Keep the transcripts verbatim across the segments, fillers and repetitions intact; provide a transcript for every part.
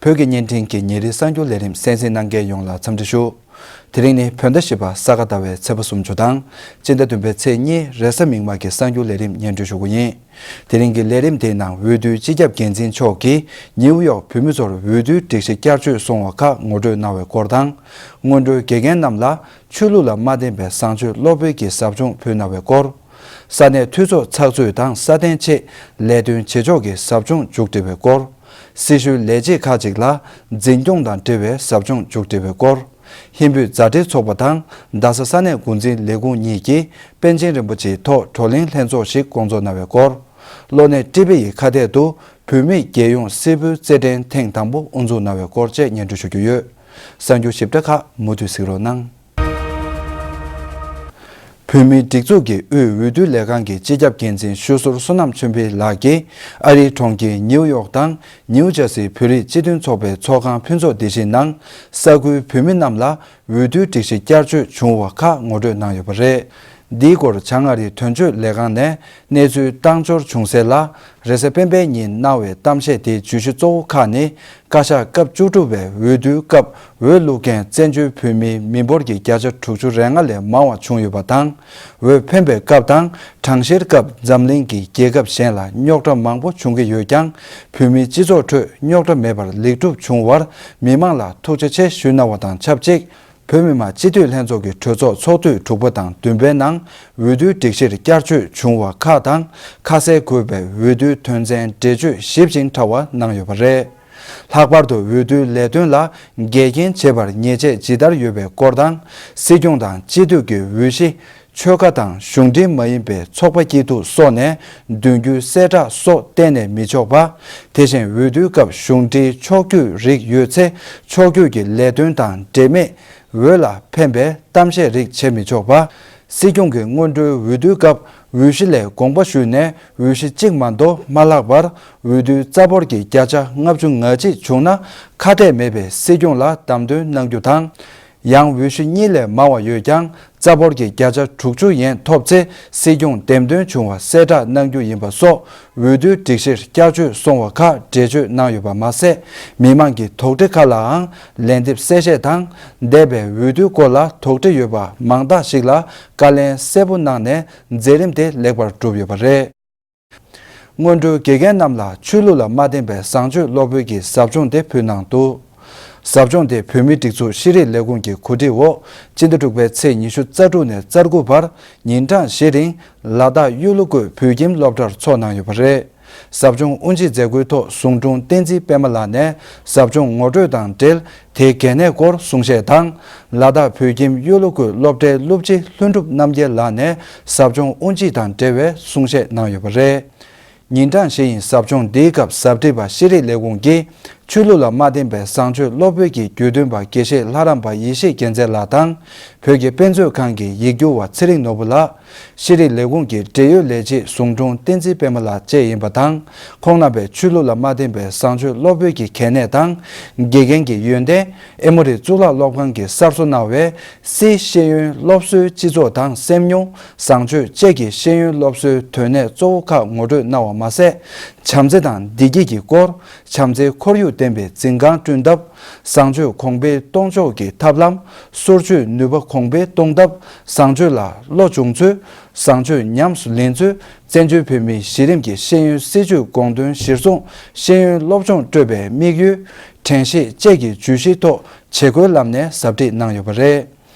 བོད་ཀྱི་བརྙན་འཕྲིན་གྱི་ཉིན་རེའི་གསར་འགྱུར་ལས་རིམ་གསན་གཟིགས་གནང་མཁན་ཡོངས་ལ་འཚམས་འདྲི་ཞུ། དེ་རིང་ནི་བོད་ཟླ་བཞི་པ་ས་ག་ཟླ་བའི་ཚེས་པ་སུམ་ཅུ་དང་། སྤྱི་ཟླ་བདུན་པའི་ཚེས་གཉིས་རེས་གཟའ་མིག་དམར་གྱི་གསར་འགྱུར་ལས་རིམ་སྙན་སྒྲོན་ཞུ་རྒྱུ་ཡིན། དེ་རིང་གི་ལས་རིམ་དེའི་ནང་འོས་བསྡུའི་སྤྱི་ཁྱབ་འགན་འཛིན་མཆོག་གིས་ནིའུ་ཡོག་བོད་མི་ཚོར་འོས་བསྡུའི་སྒྲིག་གཞི་བསྐྱར་བཅོས་སོང་བ་ཁག་ངོ་སྤྲོད་གནང་བའི་སྐོར་དང་། སྔོན་འགྲོའི་དགེ་རྒན་རྣམས་ལ་ཆོས་ལུགས་ལ་མ་བརྟེན་པའི་བཟང་སྤྱོད་སློབ་དཔོན་གྱི་ཟབ་སྦྱོང་ཕུལ་གནང་བའི་སྐོར། ས་གནས་འཐུས་ཚོགས་ཚགས་ཚུད་དང་སྲ་བརྟན་ཆེད་ལས་དོན་བྱེད་ཕྱོགས་ཀྱི་ཟབ་སྦྱོང་མཇུག་སྒྲིལ་བའི་སྐོར། སྲི་ཞུའི་ལས་བྱེད་ཁག་ཅིག་ལ་འཛིན་སྐྱོང་དང་འབྲེལ་བའི་ཟབ་སྦྱོང་མཇུག་སྒྲིལ་བའི་སྐོར། ཧིན་བོད་མཛའ་འབྲེལ་ཚོགས་པ་དང་རྡ་ས་ས་གནས་འགོ་འཛིན་ལས་ཁུངས་གཉིས་ཀྱིས་པཎ་ཆེན་རིན་པོ་ཆེའི་ཐོག་བགྲོ་གླེང་ལྷན་ཚོགས་ཤིག་སྐོང་ཚོགས་གནང་བའི་སྐོར། གློ་ནད་ཀྲི་པི་ཡི་ཁ་གཏད་དུ་བོད་མིས་རྒྱལ་ཡོངས་སིལ་བུའི་རྩེད་འགྲན་ཐེངས་དང་པོ་དབུ་འཛུགས་གནང་བའི་སྐོར་བཅས་སྙན་སྒྲོན་ཞུ་རྒྱུ་ཡོད། གསར་འགྱུར་ཞིབ་ཕྲ་ཁག་མུ་མཐུད་གཟིགས་རོགས་གནང་། བོད་མིའི་སྒྲིག་འཛུགས་ཀྱི་དབུས་འོས་བསྡུ་ལས་ཁང་གི་སྤྱི་ཁྱབ་འགན་འཛིན་ཤོད་ཟུར་བསོད་ནམས་ཆོས་འཕེལ་ལགས་ཀྱིས་ཨ་རིའི་གྲོང་ཁྱེར་ནིའུ་ཡོག་དང་ནིའུ་ཇར་སིའི་བོད་རིགས་སྤྱི་མཐུན་ཚོགས་པའི་ཚོགས་ཁང་ཕུན་ཚོགས་བདེ་སྐྱིད་ནང་ས་ཁུལ་བོད་མི་རྣམས་ལ་འོས་བསྡུའི་སྒྲིག་གཞི་བསྐྱར་བཅོས་བྱུང་བ་ཁག་ངོ་སྤྲོད་གནང་ཡོད་པ་རེད། འདིའི་སྐོར་བྱང་ཨ་རིའི་དོན་གཅོད་ལས་ཁང་ནས་གནས་ཚུལ་བཏང་འབྱོར་བྱུང་གསལ་ལ། རེས་གཟའ་སྤེན་པའི་ཉིན་གནང་བའི་གཏམ་བཤད་དེའི་བརྗོད་གཞི་གཙོ་བོ་ཁག་ནི། བཀའ་ཤག་སྐབས་བཅུ་དྲུག་པའི་འོས་བསྡུའི་སྐབས་འོས་བླུག་མཁན་བཙན་བྱོལ་བོད་མིའི་མི་འབོར་གྱི་བརྒྱ་ཆ་དྲུག་ཅུ་རེ་ལྔ་ལས་མང་བ་བྱུང་ཡོད་པ་དང་། འོས་འཕེན་པའི་སྐབས་དང་གྲངས་བཤེར་སྐབས་འཛམ་གླིང་གི་རྒྱལ་ཁབ་གཞན་ལ་རྙོག་དྲ་མང་པོ་བྱུང་གི་ཡོད་ཀྱང་། བོད་མིའི་སྤྱི་ཚོགས་ཁྲོད་རྙོག་དྲ་མེད་པར་ལེགས་གྲུབ་བྱུང་བར་མི་མང་ལ་ཐུགས་རྗེ་ཆེ་ཞུ་གནང་བ་དང་ཆབས་ཅིག་བོད་མི་མང་སྤྱི་འཐུས་ལྷན་ཚོགས་ཀྱི་གྲོས་ཚོགས་ཚོགས་དུས་དྲུག་པ་དང་བདུན་པའི་ནང་འོས་བསྡུའི་སྒྲིག་གཞིར་བསྐྱར་བཅོས་བྱུང་བ་ཁག་དང་ཁ་གསལ་དགོས་པའི་འོས་བསྡུའི་དོན་ཚན་འགྲེལ་བརྗོད་ཞིབ་ཅིང་ཕྲ་བ་གནང་ཡོད་པ་རེད། ལྷག་པར་དུ་འོས་བསྡུའི་ལས་དོན་ལ་འགལ་རྐྱེན་བྱེད་པར་ཉེས་ཆད་ཇི་ལྟར་ཡོད་པའི་སྐོར་དང་། སྲིད་སྐྱོང་དང་སྤྱི་འཐུས་ཀྱི་འོས་གཞི། ཆོལ་ཁ་དང་གཞུང་འབྲེལ་མ་ཡིན་པའི་ཚོགས་པ་སྐྱིད་སྡུག་སོགས་ནས་འདོན་རྒྱུའི་གསལ་བསྒྲགས་སོགས་གཏན་ནས་མི་ཆོག་པ། དེ་བཞིན་འོས་བསྡུའི་སྐབས་གཞུང་འབྲེལ་ཕྱོགས་བསྐྱོད་རིགས་ཡོད་ཚེ་ཕྱོགས་བསྐྱོད་ཀྱི་ལས་དོན་དང་འབྲེལ་མེད་འོས་ལ་འཕེན་པའི་གཏམ་བཤད་རིགས་བྱེད་མི་ཆོག་པ། སྲིད་སྐྱོང་གི་སྔོན་འགྲོའི་འོས་བསྡུའི་སྐབས་འོས་གཞི་ལས་དགོངས་པ་ཞུས་ནས་འོས་གཞི་གཅིག་མ་གཏོགས་མ་ལྷག་པར་འོས་བསྡུའི་རྩ་འབོར་གྱི་བརྒྱ་ཆ་ལྔ་བཅུ་ང་གཅིག་བྱུང་ན་ཁ་གཏད་མེད་པའི་སྲིད་སྐྱོང་ལ་བདམས་ཐོན་གནང་རྒྱུ་དང་། ཡང་འོས་གཞི་གཉིས་ལས་མང་བ་ཡོད་ཀྱང་རྩ་འབོར་གྱི་བརྒྱ་ཆ་དྲུག་ཅུ་ཡན་ཐོབ་ཚེ་སྲིད་སྐྱོང་འདེམས་ཐོན་བྱུང་བ་གསལ་བསྒྲགས་གནང་རྒྱུ་ཡིན་པ་སོགས་འོས་བསྡུའི་སྒྲིག་གཞིར་བསྐྱར་བཅོས་སོང་བ་ཁག་འགྲེལ་བརྗོད་གནང་ཡོད་པ་མ་ཟད། མི་མང་གི་དོགས་འདྲི་ཁག་ལའང་ལན་འདེབས་གསལ་བཤད་དང་། འདས་པའི་འོས་བསྡུའི་སྐོར་ལ་དོགས་འདྲི་ཡོད་པ་མང་དག་ཞིག་ལ་བཀའ་ལན་གསལ་པོ་གནང་ནས་མཛད་རིམ་དེ་ལེགས་པར་གྲུབ་ཡོད་པ་རེད། སྔོན་འགྲོའི་དགེ་རྒན་རྣམས་ལ་ཆོས་ལུགས་ལ་མ་བརྟེན་པའི་བཟང་སྤྱོད་སློབ་དཔོན་གྱི་ཟབ་སྦྱོང་དེ་ཕུལ་གནང་འདུག་ཟབ་སྦྱོང་དེ་བོད་མིའི་སྒྲིག་འཛུགས་ཤེས་རིག་ལས་ཁུངས་ཀྱི་གོ་སྒྲིག་འོག་སྤྱི་ཟླ་དྲུག་པའི་ཚེས་ཉི་ཤུ་རྩ་དྲུག་ནས་རྩ་དགུ་བར་ཉིན་གྲངས་བཞི་རིང་ལ་དྭགས་གཡུ་ལོ་ཀོད་བོད་ཁྱིམ་སློབ་གྲྭར་འཚོགས་གནང་ཡོད་པ་རེད། ཟབ་སྦྱོང་དབུ་འབྱེད་མཛད་སྒོའི་ཐོག་ཟུང་དྲུང་བསྟན་འཛིན་པད་མ་ལགས་ནས་ཟབ་སྦྱོང་ངོ་སྤྲོད་དང་འབྲེལ། དེའི་གལ་གནད་སྐོར་གསུང་བཤད་དང་། ལ་དྭགས་བོད་ཁྱིམ་གཡུ་ལོ་ཀོད་སློབ་གྲྭའི་སློབ་སྤྱི་ལྷུན་གྲུབ་རྣམ་རྒྱལ་ལགས་ནས་ཟབ་སྦྱོང་དབུ་འབྱེད་དང་འབྲེལ་བའི་གསུང་བཤད་གནང་ཡོད་པ་རེད། ཉིན་གྲངས་བཞི་ཡི་ཟབ་སྦྱོང་འདིའི་སྐབས་ཟབ་ཁྲིད་པ་ཤེས་རིག་ལས་ཁུངས་ཀྱིས་ཆོས་ལུགས་ལ་མ་བརྟེན་པའི་བཟང་སྤྱོད་སློབ་དཔོན་གྱི་དགེ་འདུན་པ་དགེ་བཤེས་ལྷ་རམས་པ་ཡེ་ཤེས་རྒྱལ་མཚན་ལགས་དང་། བོད་ཀྱི་དཔེ་མཛོད་ཁང་གི་ཡིག་སྒྱུར་བ་ཚེ་རིང་ནོར་བུ་ལགས། ཤེས་རིག་ལས་ཁུངས་ཀྱི་འབྲེལ་ཡོད་ལས་བྱེད་ཟུང་དྲུང་བསྟན་འཛིན་པད་མ་ལགས་བཅས་ཡིན་པ་དང་། ཁོང་རྣམ་པས་ཆོས་ལུགས་ལ་མ་བརྟེན་པའི་བཟང་སྤྱོད་སློབ་དཔོན་གྱི་གལ་གནད་དང་། དགེ་རྒན་གྱི་ཡོན་ཏན། ཨེ་མོ་རི་གཙུག་ལག་སློབ་ཁང་གིས་གསར་བཟོ་གནང་བའི་སིའི་ཤེས་ཡོན་སློབ་གསོའི་སྤྱི་ཚོགས་དང་སེམས་མྱོང་། བཟང་སྤྱོད་བཅས་ཀྱི་ཤེས་ཡོན་སློབ་གསོའི་དོན་གནད་གཙོ་བོ་ཁག་ངོ་སྤྲོད་གནང་བ་མ་ཟད། བྱམས་བརྩེ་དང་བདེ་སྐྱིད་ཀྱི་སྐོར། བྱམས་བརྩེའི་ཁོར་ཡུག་ལྡན་པའི་འཛིན་ཁང་བསྐྲུན་ཐབས། བཟང་སྤྱོད་གོང་འཕེལ་གཏོང་ཕྱོགས་ཀྱི་ཐབས་ལམ། སོར་ཆུད་ནུས་པ་གོང་འཕེལ་གཏོང་ཐབས། བཟང་སྤྱོད་ལ་བློ་སྦྱོང་ཚུལ། བཟང་སྤྱོད་ཉམས་སུ་ལེན་ཚུལ། བཙན་བྱོལ་བོད་མིའི་གཞི་རིམ་གྱི་ཤེས་ཡོན་སྲིད་བྱུས་དགོངས་དོན་གཞིར་བཟུང་ཤེས་ཡོན་སློབ་སྦྱོང་སྤྲོད་པའི་དམིགས་ཡུལ། དྲན་ཤེས་བཅས་ཀྱི་བརྗོད་གཞིའི་ཐོག་བྱེད་སྒོའི་ལམ་ནས་ཟབ་ཁྲིད་གནང་ཡོད་པ་རེད།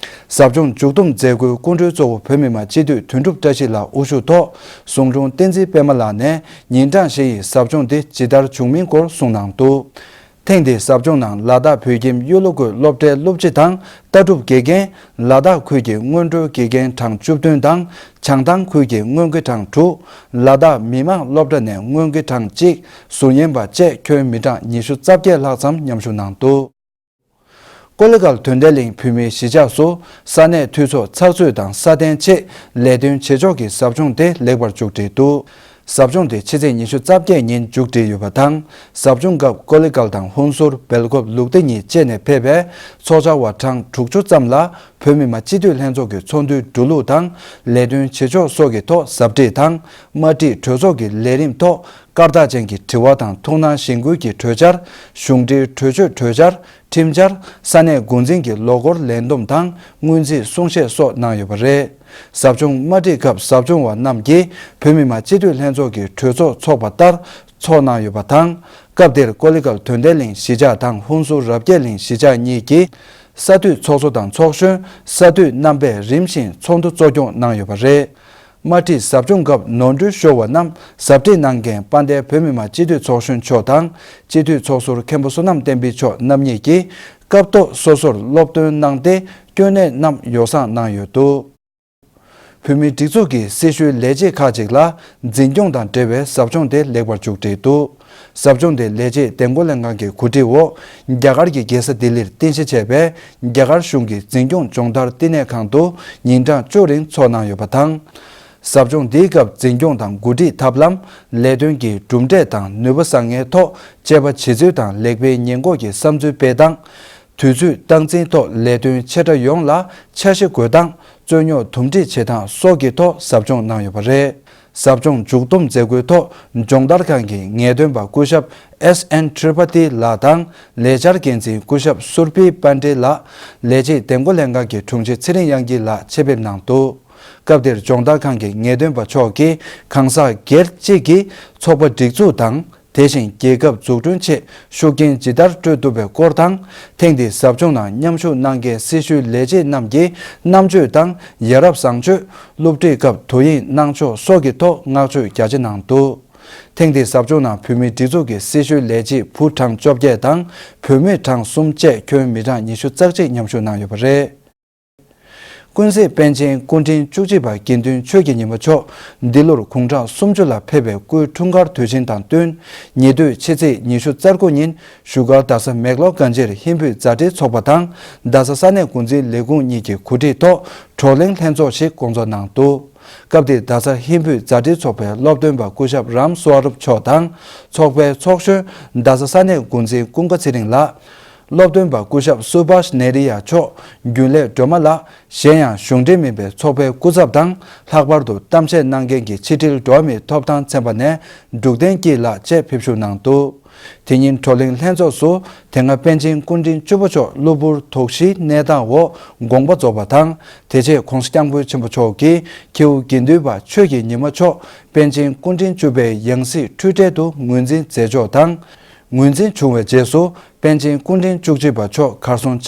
ཟབ་སྦྱོང་མཇུག་བསྡོམས་མཛད་སྒོའི་སྐུ་མགྲོན་གཙོ་བོ་བོད་མི་མང་སྤྱི་འཐུས་དོན་གྲུབ་བཀྲ་ཤིས་ལགས་དབུ་བཞུགས་ཐོག་ཟུང་དྲུང་བསྟན་འཛིན་པད་མ་ལགས་ནས་ཉིན་གྲངས་བཞི་ཡི་ཟབ་སྦྱོང་འདི་ཇི་ལྟར་བྱུང་མིན་སྐོར་གསུངས་གནང་འདུག་ཐེངས་འདིའི་ཟབ་སྦྱོང་ནང་ལ་དྭགས་བོད་ཁྱིམ་གཡུ་ལོ་ཀོད་སློབ་གྲྭའི་སློབ་སྤྱི་དང་ལྟ་གྲུབ་དགེ་རྒན། ལ་དྭགས་ཁུལ་གྱི་སྔོན་འགྲོའི་དགེ་རྒན་གྲངས་བཅུ་བདུན་དང་བྱང་ཐང་ཁུལ་གྱི་སྔོན་དགེ་གྲངས་དྲུག་ལ་དྭགས་མི་དམངས་སློབ་གྲྭ་ནས་སྔོན་དགེ་གྲངས་གཅིག་ཟུར་ཉན་པ་བཅས་ཁྱོན་མི་གྲངས་ཉི་ཤུ་རྩ་བརྒྱད་ལྷག་ཙམ་མཉམ་ཞུགས་གནང་འདུག་ཀོ་ལི་གྷལ་དོན་ལྡན་གླིང་བོད་མིའི་གཞིས་ཆགས་སུ་ས་གནས་འཐུས་ཚོགས་ཚགས་ཚུད་དང་སྲ་བརྟན་ཆེད་ལས་དོན་བྱེད་ཕྱོགས་ཀྱི་ཟབ་སྦྱོང་དེ་ལེགས་པར་མཇུག་བསྒྲིལ་འདུག་ཟབ་སྦྱོང་དེ་ཕྱི་ཚེས་ཉི་ཤུ་རྩ་བརྒྱད་ཉིན་མཇུག་སྒྲིལ་ཡོད་པ་དང་། ཟབ་སྦྱོང་སྐབས་ཀོ་ལི་གྷལ་དང་ཧུན་སུར། སྦེལ་ཀོབ། ལུག་བདེ་གཉིས་བཅས་ནས་ཕེབས་པའི་ཚོགས་བཅར་བ་གྲངས་དྲུག་ཅུ་ཙམ་ལ་བོད་མི་མང་སྤྱི་འཐུས་ལྷན་ཚོགས་ཀྱི་ཚོགས་འདུའི་འགྲོ་ལུགས་དང་ལས་དོན་བྱེད་ཕྱོགས་སོགས་ཀྱི་ཐོག་ཟབ་ཁྲིད་དང་། དམར་ཁྲིད་གྲོས་ཚོགས་ཀྱི་ལས་རིམ་ཐོག་སྐར་རྟགས་ཅན་གྱི་དྲི་བ་དང་ཐུགས་སྣང་གཞེན་སྐུལ་གྱི་གྲོས་འཆར། གཞུང་འབྲེལ་གྲོས་ཆོད་གྲོས་འཆར། ཁྲིམས་འཆར། ས་གནས་འགོ་འཛིན་གྱི་ལོ་འཁོར་ལས་བསྡོམས་དང་སྔོན་རྩིས་གསུང་བཤད་སོགས་གནང་ཡོད་པ་རེད། ཟབ་སྦྱོང་དམར་ཁྲིད་སྐབས་ཟབ་སྦྱོང་བ་རྣམས་ཀྱིས་བོད་མི་མང་སྤྱི་འཐུས་ལྷན་ཚོགས་ཀྱི་གྲོས་ཚོགས་འཚོགས་པ་ལྟར་ཚོགས་གནང་ཡོད་པ་དང་། སྐབས་དེར་ཀོ་ལི་གལ་དོན་ལྡན་གླིང་གཞིས་ཆགས་དང་ཧུན་སུར་རབ་རྒྱས་གླིང་གཞིས་ཆགས་གཉིས་ཀྱི་ས་འཐུས་ཚོགས་གཙོ་དང་ཚོགས་གཞོན། ས་འཐུས་རྣམ་པས་རིམ་བཞིན་ཚོགས་འདུ་གཙོ་སྐྱོང་གནང་ཡོད་པ་རེད། དམར་ཁྲིད་ཟབ་སྦྱོང་སྐབས་ནོར་འཁྲུལ་ཤོར་བ་རྣམས་ཟབ་ཁྲིད་གནང་མཁན་དཔལ་ལྡན་བོད་མི་མང་སྤྱི་འཐུས་ཚོགས་གཞོན་མཆོག་དང་སྤྱི་འཐུས་ཚོགས་ཟུར་མཁན་པོ་བསོད་ནམས་བསྟན་འཕེལ་མཆོག་རྣམ་གཉིས་ཀྱིས་སྐབས་ཐོག་སོ་སོར་སློབ་སྟོན་གནང་སྟེ་སྐྱོན་གནད་རྣམས་ཡོ་བསྲང་གནང་ཡོད་འདུག་བོད་མིའི་སྒྲིག་འཛུགས་ཀྱི་སྲི་ཞུའི་ལས་བྱེད་ཁག་ཅིག་ལ་འཛིན་སྐྱོང་དང་འབྲེལ་བའི་ཟབ་སྦྱོང་དེ་ལེགས་པར་མཇུག་བསྒྲིལ་འདུག་ཟབ་སྦྱོང་དེ་ལས་བྱེད་འདེམས་བསྐོ་ལྷན་ཁང་གི་གོ་སྒྲིག་འོག་རྒྱ་གར་གྱི་རྒྱལ་ས་ལྡི་ལིར་རྟེན་གཞི་བྱས་པའི་རྒྱ་གར་གཞུང་གི་འཛིན་སྐྱོང་སྦྱོང་བརྡར་བསྟི་གནས་ཁང་དུ་ཉིན་གྲངས་བཅུ་རིང་འཚོགས་གནང་ཡོད་པ་དང་། ཟབ་སྦྱོང་འདིའི་སྐབས་འཛིན་སྐྱོང་དང་འགོ་ཁྲིད་ཐབས་ལམ། ལས་དོན་གྱི་གྲུབ་འབྲས་དང་ནུས་པ་བཟང་ངན་ཐོག་དཔྱད་པ་བྱེད་ཚུལ་དང་ལེགས་སྤེལ་ཉེས་འགོག་གི་བསམ་ཚུལ་སྤེལ་སྟངས། དུས་ཚོད་སྟངས་འཛིན་ཐོག་ལས་དོན་ཆེ་ཕྲ་ཡོངས་ལ་འཆར་གཞི་འགོད་སྟངས། རྩོད་རྙོག་དུམ་སྒྲིག་བྱེད་སྟངས་སོགས་ཀྱི་ཐོག་ཟབ་སྦྱོང་གནང་ཡོད་པ་རེད། ཟབ་སྦྱོང་མཇུག་བསྡོམས་མཛད་སྒོའི་ཐོག་སྦྱོང་བརྡར་ཁང་གི་ངེས་སྟོན་པ་སྐུ་ཞབས་S N Tripathi ལགས་དང་ལས་འཆར་འགན་འཛིན་སྐུ་ཞབས་Surabhi Pandey ལགས། ལས་བྱེད་འདེམས་བསྐོ་ལྷན་ཁང་གི་དྲུང་ཆེ་ཚེ་རིང་དབྱངས་སྐྱིད་ལགས་ཆེད་ཕེབས་གནང་འདུག་སྐབས་དེར་སྦྱོང་བརྡར་ཁང་གི་ངེས་སྟོན་པ་མཆོག་གིས་གང་ཟག་སྒེར་གཅིག་གིས་ཚོགས་པ་སྒྲིག་འཛུགས་དང་། དེ་བཞིན་རྒྱལ་ཁབ་འཛུགས་སྐྲུན་ཆེད་ཤུགས་རྐྱེན་ཇི་ལྟར་སྤྲོད་ཐུབ་པའི་སྐོར་དང་། ཐེངས་འདིའི་ཟབ་སྦྱོང་ནང་མཉམ་ཞུགས་གནང་མཁན་སྲི་ཞུའི་ལས་བྱེད་རྣམས་ཀྱི་རྣམ་དཔྱོད་དང་ཡ་རབས་བཟང་སྤྱོད། སློབ་ཁྲིད་སྐབས་དོ་དབྱིངས་གནང་ཕྱོགས་སོགས་ཀྱི་ཐོག་བསྔགས་བརྗོད་རྒྱ་ཆེ་གནང་འདུག་ཐེངས་འདིའི་ཟབ་སྦྱོང་ནང་བོད་མིའི་སྒྲིག་འཛུགས་ཀྱི་སྲི་ཞུའི་ལས་བྱེད་བུ་གྲངས་བཅོ་བརྒྱད་དང་བུད་མེད་གྲངས་གསུམ་བཅས་ཁྱོན་མི་གྲངས་ཉི་ཤུ་རྩ་གཅིག་མཉམ་ཞུགས་གནང་ཡོད་པ་རེད། ཀུན་གཟིགས་པཎ་ཆེན་སྐུ་ཕྲེང་བཅུ་གཅིག་པ་དགེ་འདུན་ཆོས་ཀྱི་ཉི་མ་མཆོག་འདི་ལོར་དགུང་གྲངས་སུམ་ཅུ་ལ་ཕེབས་པའི་སྐུའི་འཁྲུངས་སྐར་དུས་ཆེན་དང་བསྟུན། ཉེ་དུས་ཕྱི་ཚེས་ཉི་ཤུ་རྩ་དགུ་ཉིན་བཞུགས་སྒར་རྡ་ས་མེག་ལོར་གངས་ཅན་ཧིན་བོད་མཛའ་འབྲེལ་ཚོགས་པ་དང་རྡ་ས་ས་གནས་འགོ་འཛིན་ལས་ཁུངས་གཉིས་ཀྱི་གོ་སྒྲིག་ཐོག་བགྲོ་གླེང་ལྷན་ཚོགས་ཤིག་སྐོང་ཚོགས་གནང་འདུག་སྐབས་དེར་རྡ་ས་ཧིན་བོད་མཛའ་འབྲེལ་ཚོགས་པའི་སློབ་སྟོན་པ་སྐུ་ཞབས་རམ་སྭ་རུབ་མཆོག་དང་། ཚོགས་པའི་ཚོགས་གཞོན་རྡ་ས་ས་གནས་འགོ་འཛིན་ཀུན་དགའ་ཚེ་རིང་ལགས། སློབ་སྟོན་པ་སྐུ་ཞབས་སུ་བྷཱཤ་ནེ་རི་ཡ་མཆོག་རྒྱུན་ལས་སྒྲོལ་མ་ལགས། གཞན་ཡང་གཞུང་འབྲེལ་མིན་པའི་ཚོགས་པའི་སྐུ་ཚབ་དང་། ལྷག་པར་དུ་གཏམ་བཤད་གནང་མཁན་གྱི་ཕྱི་དྲིལ་འགྲོ་བ་མིའི་ཐོབ་ཐང་ཚན་པ་ནས་འབྲུག་བསྟན་སྐྱིད་ལགས་བཅས་ཕེབས་ཞུགས་གནང་འདུག་དེ་ཉིན་བགྲོ་གླེང་ལྷན་ཚོགས་སུ་དེ་སྔ་པཎ་ཆེན་སྐུ་ཕྲེང་བཅུ་པ་མཆོག་གློ་བུར་དོགས་གཞིའི་གནས་སྟངས་འོག་དགོངས་པ་རྫོགས་པ་དང་། དེ་རྗེས་༧གོང་ས་༧སྐྱབས་མགོན་ཆེན་པོ་མཆོག་གིས་ཁྱེའུ་དགེ་འདུན་པ་ཆོས་ཀྱི་ཉི་མ་མཆོག་པཎ་ཆེན་སྐུ་ཕྲེང་བཅུ་པའི་ཡང་སྲིད་འཁྲུལ་བྲལ་དུ་ངོས་འཛིན་མཛད་ཕྱོགས་དང་། ངོས་འཛིན་བྱུང་བའི་རྗེས་སུ་པཎ་ཆེན་སྐུ་ཕྲེང་བཅུ་གཅིག་པ་མཆོག་གར་སོང་ཆ་